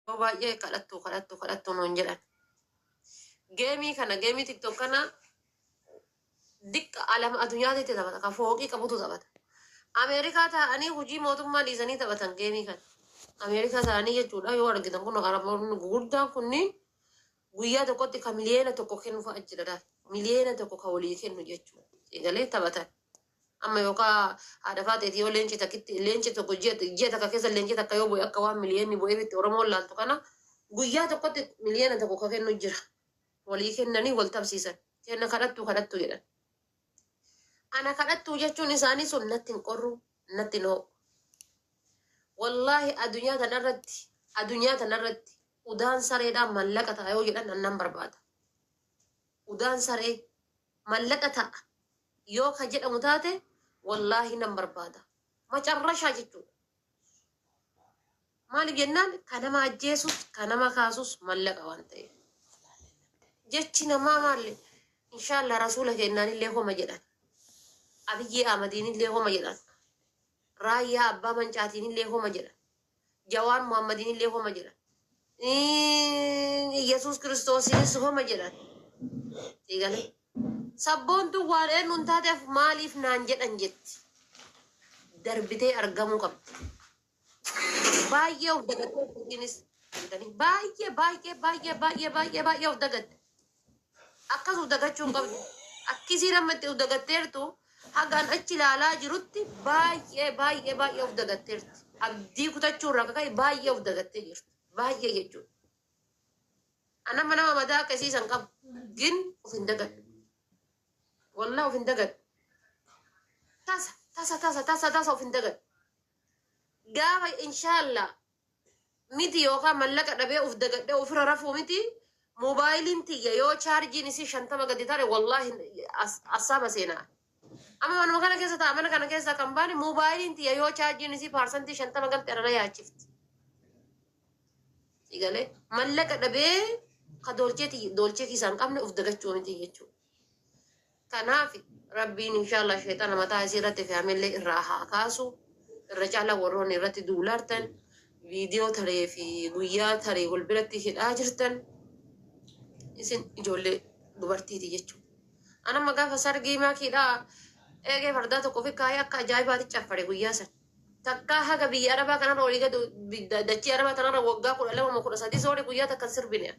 Yeroo baay'ee kadhattuu kadhattuu kadhattuu nuun jedhan. Geemii kana, geemii TikTok kana diqqa alama addunyaatitti taphata. Ka fooqii qabutu taphata. Ameerikaa taa'anii hojii mootummaa dhiisanii taphatan geemii kana. Ameerikaa taa'anii jechuudha, yoo argitan kun Araboonni gurguddaan kunniin guyyaa tokkotti ka 1 miliyoona kennu fa'a jira laal. 1 miliyoona ka walii kennu jechuudha. Eegalee taphatan. Amma yookaan haadha faateeti yoo leenci takkitti, leenci tokko ji'a takka keessa leenci takka yoo bu'e, akka waan miliyoonni bu'eefitti Oromoon laaltu kana, guyyaa tokkotti 1 miliyoona ka kennu jira. Walii kennanii wal tapsiisan. Kenna kadhattuu kadhattuu jedhan. Ana kadhattuu jechuun isaanii sun natti hin qorru, natti hin ho'u. Wallaahi, addunyaa tanarratti udaan sareedhaan mallaqa ta'a yoo jedhan annan barbaada. Udaan saree mallaqa ta'a yoo ka jedhamu taate, wallaahi nan barbaada. Macarrashaa jechuudha. Maaliif jennaan, ka nama ajjeesus ka nama kaasus mallaqa waan ta'eef. Jechi namaa maalli, inshaallah rasuula kennaanillee homa jedhan. Abiyyee Ahmadiinillee homa jedhan. Raayyaa Abbaa Mancaatiinillee homa jedhan. Jawaar Muhammadiinillee homa jedhan. Yesuus Kiristoosiinis homa jedhan. Eegalee. Sabboontuun waan eenyuun taateef maaliif naan jedhan jetti. Darbitee argamuu qabdi. Baay'ee of dagattee isiinis baay'ee baay'ee baay'ee baay'ee baay'ee baay'ee of dagatte. Akkas of dagachuu hin qabdu. Akkisiin amma itti of dagatteertu, hagaan achi ilaalaa jirutti, baay'ee baay'ee baay'ee of dagatteerti. Abdii kutachuu irraa akka ka'e baay'ee of dagattee jirti. Baay'ee jechuudha. Anama nama madaa akkasii san qabu. Gin of hin dagadhu. Wallaa, of hin dagadhu. Tasa tasa tasa tasa tasa of hin dagadhu. Gaafa inshaallah miti yookaan mallaqa dhabee of dagadhee ofirra rafuu miti, moobaayiliin tiyya yoo chaarjiin isii 50 gadi tare, wallaahi assaaba seenaa. Amma manuma kana keessa ta'a, mana kana keessa kan baane, moobaayiliin tiyya yoo chaarjiin isii 50% galte ana na yaachifti. Sigalee mallaqa dhabee ka doolchee doolchee kiisaa hin qabne of dagachuu miti jechuudha. Kanaaf Rabbiin inshaallah sheexana mataa isii irratti fe'amellee irraa haa kaasu. Irra caalaa warroonni irratti duulaartan, viidiyoo taree fi guyyaa taree wal biratti hidhaa jirtan, isin ijoollee dubartiiti jechuudha. Anamma gaafa sargii maakiidhaa eegee fardaa tokko fi kaayee akka ajaa'ibaatti caffare guyyaa san. Takkaa haga biyya Arabaa kanarra olii gadi dachii Arabaa kanarra waggaa 12 moo 13 soore, guyyaa takka hin sirbine.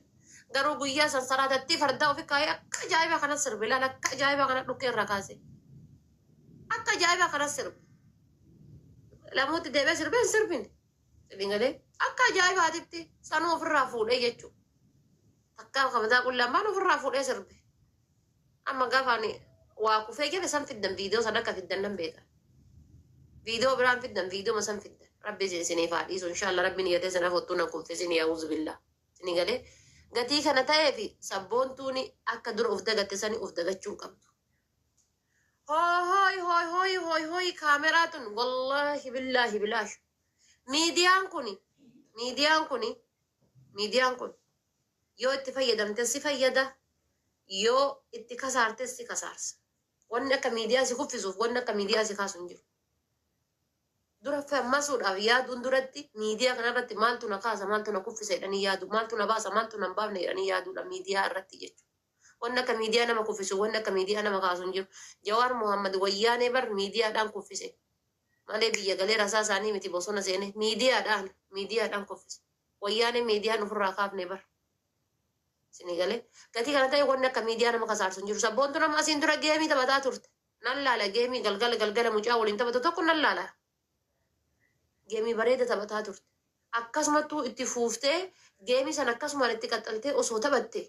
Garuu guyyaa san saraatattii fardaa ofi kaayee akka ajaa'ibaa kana sirbe, ilaala, akka ajaa'ibaa kana dhukkee irraa kaase. Akka ajaa'ibaa kana sirbe. Lamuutti deebi'ee sirbee hin sirbine. Sirbiin galee akka ajaa'ibaatitti sanuu ofirraa fuudhee jechuudha. Takkaa kamataa qullaan maan ofirraa fuudhee sirbe. Amma gaafa ani waa kufee jedhe san fiddan, viidiyoo san akka fiddan nan beeka. Viidiyoo biraan fiddan, viidiyoo san fiddan. Rabbi isin isiniif haa dhiisu, inshaallah Rabbiin iyyatee sana fottuu nan kunfisin, yaa'uzu billah. Isin galee gatii kana ta'eefi sabboontuuni akka dura of dagatte sani of dagachuu hin qabdu. Hooy hooy hooy hooy hooy, kaameraa tun wallaahi billaahi bilaash. Miidiyaan kuni yoo itti fayyadamte si fayyada, yoo itti kasaartes si kasaarsa. Wanni akka miidiyaa si kuffisuuf wanni akka miidiyaa si kaasu hin jiru. Dura fammasuudhaaf yaaduun duratti, miidiyaa kanarratti maaltu na kaasa, maaltu na kuffisa jedhanii yaadu, maaltu na baasa, maaltu na hin baafne jedhanii yaaduudha miidiyaa irratti jechuudha. Wanni akka miidiyaa nama kuffisu, wanni akka miidiyaa nama kaasu hin jiru. Jawaar Mohammad wayyaanee bar miidiyaadhaan kuffise. Malee biyya galee rasaa isaanii miti, bosona seene miidiyaadhaan kuffise. Wayyaanee miidiyaan ofirraa kaafne bar. Isinii galee gatii kana ta'e, wanni akka miidiyaa nama kasaarsu hin jiru. Sabboontu nama asiin dura geemii taphataa turte. Nan laala, geemii galgala galgala mucaa waliin taphatu tokko nan laala. Geemii bareeda taphataa turte. Akkasumattuu itti fuuftee, geemii sana akkasumaan itti qaxxaltee osoo taphatte,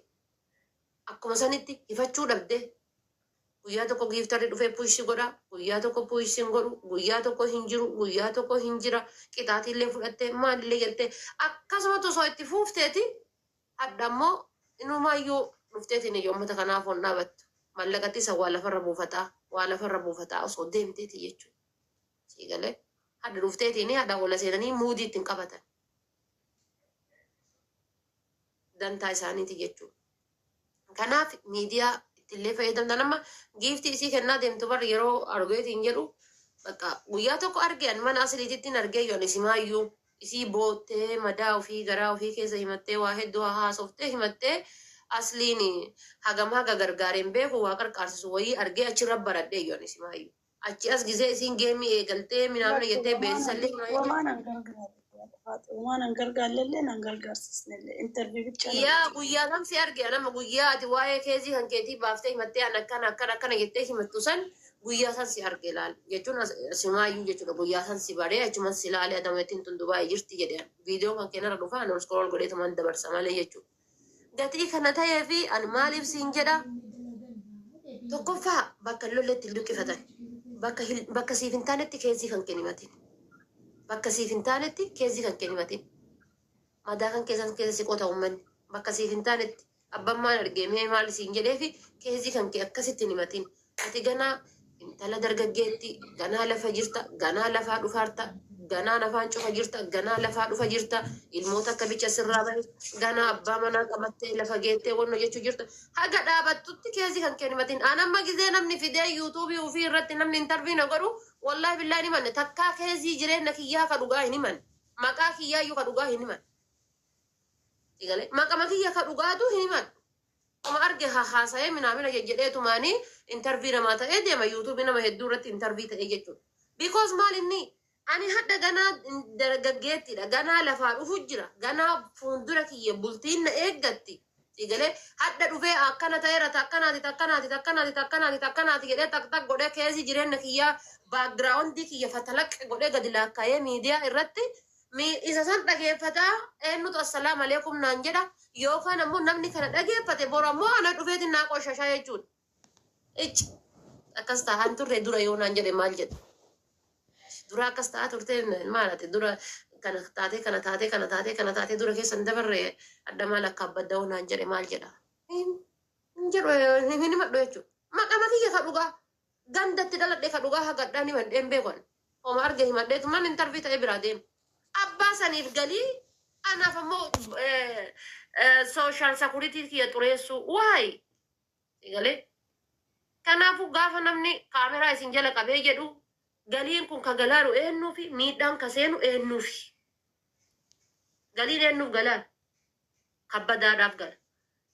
akkuma sanitti hifachuu dhabde. Guyyaa tokko gifterri dhufee push godha, guyyaa tokko push hin godhu, guyyaa tokko hin jiru, guyyaa tokko hin jira, qixaatiillee fudhattee maalillee jettee akkasumatti osoo itti fuufteeti, hadha immoo inumaayyuu dhufteetiin iyya uummata kanaaf on dhaabattu. Mallaqatti isa waa lafarra buufataa, waa lafarra buufataa osoo deemteeti jechuudha. Siigalee hadha dhufteetiin hadha ola seenanii muudii ittiin qabatan. Dantaa isaaniiti jechuudha. Kanaaf miidiyaa ittillee fayyadamtan, amma giiftii isii kennaa deemtu bar yeroo argeetiin jedhu, bakka guyyaa tokko arge, ani mana asiliitittiin argee yoo ani simaayyuu Isii boottee madaa ofii garaa ofii keessa himattee, waa hedduu haasoftee himattee, asliin hagam haga gargaareen beeku, waa qarqaarsisu wayii argee achirra baradhee iyyuu ani simaayyuu. Achi as gizee isiin geemii eegaltee minaamina jettee beeksisallee Wamaan an gargaarre. Wamaan an gargaarrellee nan gargaarsisnellee interview bicha na Yaa godhe. Guyyaa kam si arge? Anama guyyaa ati waa'ee keezii kan keetii baaftee himattee, an akkana akkana akkana jettee himattu san, guyyaa san si arge laal jechuun simaayyuu jechuudha. Guyyaa san si baree achuman si laale, adamettiin tun Dubaa'ee jirti jedhe. An viidiyoo kan keenarra dhufa, an ol scroll godheetuman dabarsa malee jechuudha. Gatii kana ta'ee fi ani maaliif siin jedha? Tokkoffaa, bakka hin lolletti hin luqqifatan. Bakka siif hin taanetti keezii kan kee himatin. Bakka siif hin taanetti keezii kan kee himatin. Madaa kan keessan keessa si qota uummanni. Bakka siif hin taanetti abbaan maal argee mee maal siin jedhee fi keezii kan kee akkasitti hin himatin. Ati ganaa intala dargaggeetti, ganaa lafa jirta, ganaa lafaa dhufaarta, ganaa nafaan cufa jirta, ganaa lafaa dhufa jirta, ilmoota akka bicha sirraa bahe, ganaa abbaa manaa qabattee lafa geettee wanno jechuu jirta. Haga dhaabattutti keezii kan kee hin himatin. An amma gizee namni fidee yuutuubii ofii irratti namni interview na godhu, wallaahi billaahi hin himanne. Takkaa keezii jireenya kiyyaa ka dhugaa hin himanne. Maqaa kiyyaayyuu ka dhugaa hin himanne. Sigalee maqama kiyya ka dhugaatu hin himadhu. Oma arge haasa'ee minaamina jejjedheetumaanii interview namaa ta'ee deema, yuutuubii nama hedduu irratti interview ta'ee jechuudha. Because maal inni ani hadha ganaa dargaggeettidha. Ganaa lafaa dhufu jira. Ganaa fuuldura kiyya bultiin na eeggatti. Sigalee hadha dhufee akkana ta'eera, takkanaati, takkanaati, takkanaati, takkanaati, takkanaati jedhee tak tak godhee keessi jireenya kiyyaa background kiyya fatalaqe godhee gadi laakkaa'ee miidiyaa irratti isa san dhageeffataa eenyutu "Assalaamu alaikum" naan jedha? Yookaan ammoo namni kana dhageeffate boru ammoo ana dhufeetiin naa qoshashaa jechuudha. Icci, akkas ta'an turre dura yoo naan jedhe maal jedha? Dura akkas ta'aa turte, maal ati dura kana taatee, kana taatee, kana taatee, kana taatee, dura keessan dabarre, adda maal akka abbadda naan jedhe maal jedha? Hin jedhu, hin himadhu jechuudha. Maqama kiyya ka dhugaa gandatti dhaladhe ka dhugaa hagadhaan himadheen beekon. Oma arge himadheetumaan interview ta'ee biraa deema. Abbaa saniif galii, anaaf ammoo social security kiyya xureessuu waay galee. Kanaafuu gaafa namni kaameraa isin jala qabee jedhu, galiin kun ka galaaru eenyuufi, miidhaan ka seenu eenyuufi? Galiin eenyuuf galaan? Kabbadaadhaaf gala.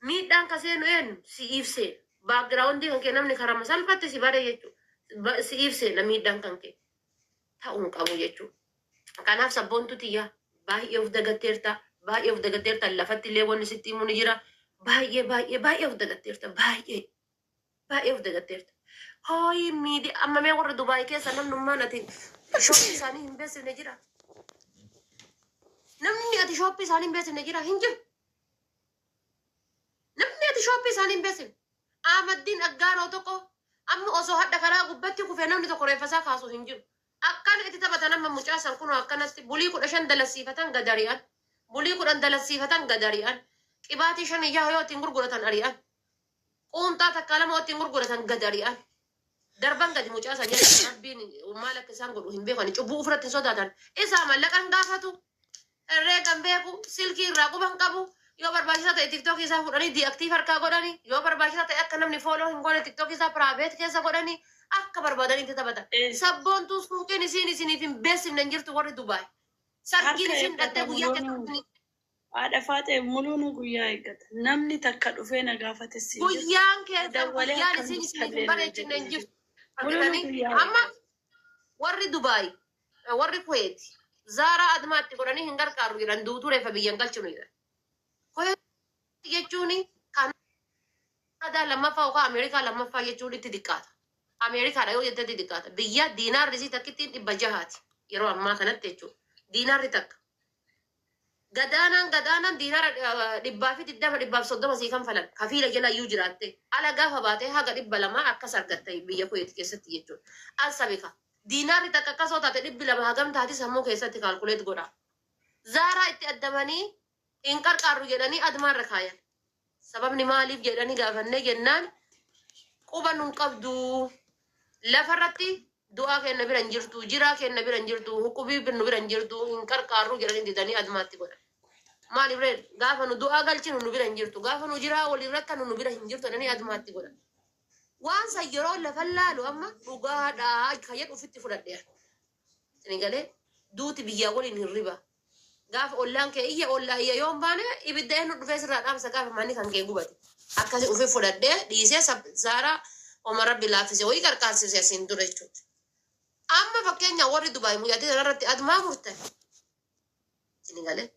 Miidhaan ka seenu eenyu? Si'iif seena. Background kan kee namni karama salphatti si bare jechuudha. Si'iif seena miidhaan kan kee. Ta'uu hin qabu jechuudha. Kanaaf sabboontu tiyya, baay'ee of dagatteerta. Baay'ee of dagatteerta. Lafatti illee wanni sitti himu ni jira. Baay'ee baay'ee baay'ee of dagatteerta. Baay'ee baay'ee of dagatteerta. Hooyi, miidiyaa amma mee warra Dubaay keessa namnummaan ati shop isaanii hin beeksifne jira? Namni ati shop isaanii hin beeksifne jira? Hin jiru. Namni ati shop isaanii hin beeksifne. Ahmaddiin Aggaaroo tokko amma osoo hadha karaa gubbatti kufee namni tokko reeffasaa kaasu hin jiru. Akkana itti taphatan amma mucaa san kunoo akkanatti bulii 15 dalasiifatan gad ari'an. Bulii 10 dalasiifatan gad ari'an. Qibaatii shan ijaa yoo ittiin gurguratan ari'an. Quumxaa takka lama ittiin gurguratan gad ari'an. Darban gadi mucaa san jedhan. Rabbiin maal akka isaan godhu hin beekan. Cubbuu ofirratti hin sodaatan. Isaa mallaqan gaafatu. Herreegan beeku. Silkii irraa quban qabu. Yoo barbaachisaa ta'e tiktookii isaa fudhanii deactive harkaa godhanii. Yoo barbaachisaa ta'e akka namni follow hin goone tiktookii isaa private keessa godhanii akka barbaadanitti taphatan. Sabboontuun suuqiin isiin isiniif hin beeksifne hin jirtu, warri Dubaay. Sargiin Harka isin dhattee eeggata guyyaa muluun keessatti haadha faatee muluun guyyaa eeggata. Namni takka dhufee na gaafate siin jiru. Guyyaan keessan Dawwalee guyyaan akkam isin isiniif hin jirtallee naan bareechine jedhe hin jirtu. Muluun Argitanii guyyaa amma eeggata. warri Dubaay, warri Kuweet zaaraa admaatti godhanii hin gargaaru jedhan, duutuu reeffa biyyan galchinu jedhan. Kuweet jechuun Kanaadaa lammaffaa yookaan Ameerikaa lammaffaa jechuun itti xiqqaata. Ameerikaadha yoo jettee itti xiqqaata. Biyya diinaarri isii takkittiin 600ti yeroo ammaa kanatti jechuudha. Diinaarri takka. Gadaanaan gadaanaan diinaara 120, 130 sii kanfalan kafiila jala iyyuu jiraatte, ala gaafa baatee haga 200 akkas argatta biyya Kuweet keessatti jechuudha. Al sabika diinaarri takka akkasoo taate 200 hagam taati? Sammuu keessatti calculate godha. Zaaraa itti addamanii hin qarqaarru jedhanii admaarra kaayan. Sababni maaliif jedhanii gaafannee jennaan, quba nun qabdu, lafarratti du'aa kenna bira hin jirtu, jiraa kenna bira hin jirtu, huqubii nu bira hin jirtu, hin qarqaarru jedhanii didanii admaatti godhan. Maaliif ree? Gaafa nu du'aa galchinu nu bira hin jirtu, gaafa nu jiraa waliin rakkanu nu bira hin jirtu jedhanii admaatti godhan. Waan san yeroo lafa laalu amma dhugaadhaa kan jedhu ofitti fudhadhe. Isin galee duuti biyyaa waliin hin riba. Gaafa ollaan kee iyya, ollaa iyya yoo hin baane, ibidda eenyu dhufee sirraa dhaamsa gaafa manni kan kee gubate? Akkasi ufi fudhadhee dhiisee Zaaraa oma Rabbi laaffise wayii qarqaarsise asiin dura jechuudha. Amma fakkeenya warri Dubaay mucattii sanarratti adumaa murte. Isin galee.